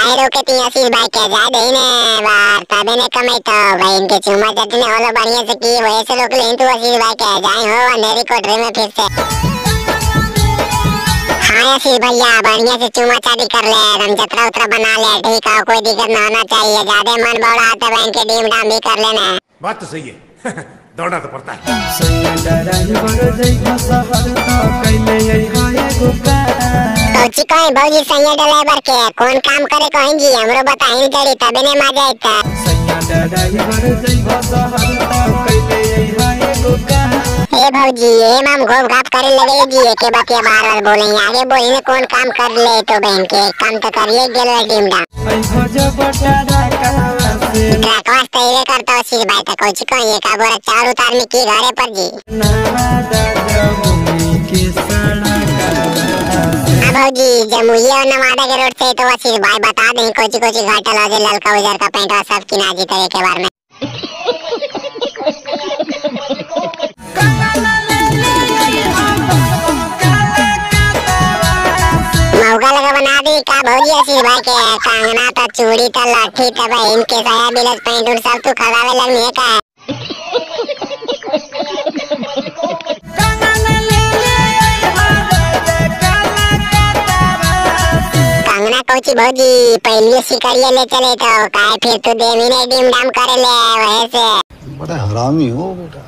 काहे रोके ती आशीष भाई के जा दे ने बार तबे ने कमाई तो भाई इनके चुमा चटनी होलो बढ़िया से की वही से रोक ले तू आशीष भाई के जाए हो अंधेरी कोठरी में फिर से। हाँ आशीष भैया बढ़िया से चुमा चाटी कर ले, एकदम जतरा उतरा बना ले, ठीक है कोई दिक्कत ना होना चाहिए, ज्यादा मन बौड़ा तो बहन के डीम डाम भी कर लेना। बात तो सही है दौड़ना तो पड़ता है। कौची कहीं भौजी सैया ड्राइवर के कौन काम करे कहीं जी हमरो बताई जड़ी तबे ने मजा आइता। ए भौजी ए माम घोप घाप करे लगे जी के बात ये बार बार बोले आगे बोले ने कौन काम कर ले तो बहन के काम तो करिए गेल टीम डा ट्रकवास तो ये करता हो सिर भाई तो कौची कहीं एक बोरा चार उतारने की घरे पर जी। भौजी जमुई और नवादा के रोड से तो आशीष भाई बता दें कोची कोची घाटल हो ललका उजर का पेंट और सब किना जी तरह के बारे में। मौका लगा बना दी का भौजी आशीष भाई के कंगना तो चूड़ी तो लाठी तो भाई इनके साया बिलस पेंट और सब तू खराबे लगनी है का। कौची भौजी पहले शिकारिया ले चले तो काहे फिर तू देवी ने डिम डाम करे ले वही से। बड़ा हरामी हो बेटा।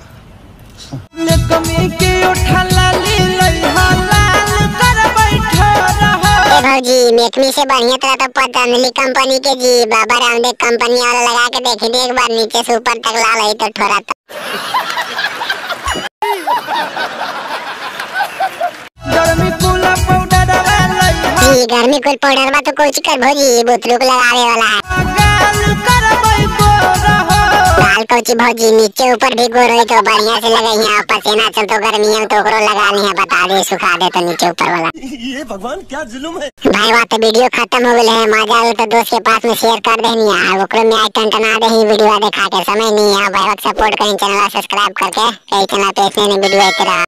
ए भौजी मेकमी से बढ़िया तरह तो पतंजलि कंपनी के जी बाबा रामदेव कंपनी वाला लगा के देखी एक बार नीचे से ऊपर तक लाल है तो थोड़ा तो। गर्मी कुल पाउडर में तो कुछ कर भौजी बुतरू को लगावे वाला है। गाल कोची भौजी नीचे ऊपर भी गोर होई तो बढ़िया से लगाई है, पसीना चल तो गर्मी है तो ओकरो लगा ली है बता दे सुखा दे तो नीचे ऊपर वाला। ये भगवान क्या जुल्म है भाई। बात वीडियो खत्म हो गए है, मजा आवे तो दोस्त के पास में शेयर कर देनी है, ओकरो में आई टनटना दे ही वीडियो दिखा के समय नहीं है भाई। सपोर्ट करें चैनल सब्सक्राइब करके कई चैनल पे ऐसे वीडियो आते रहा।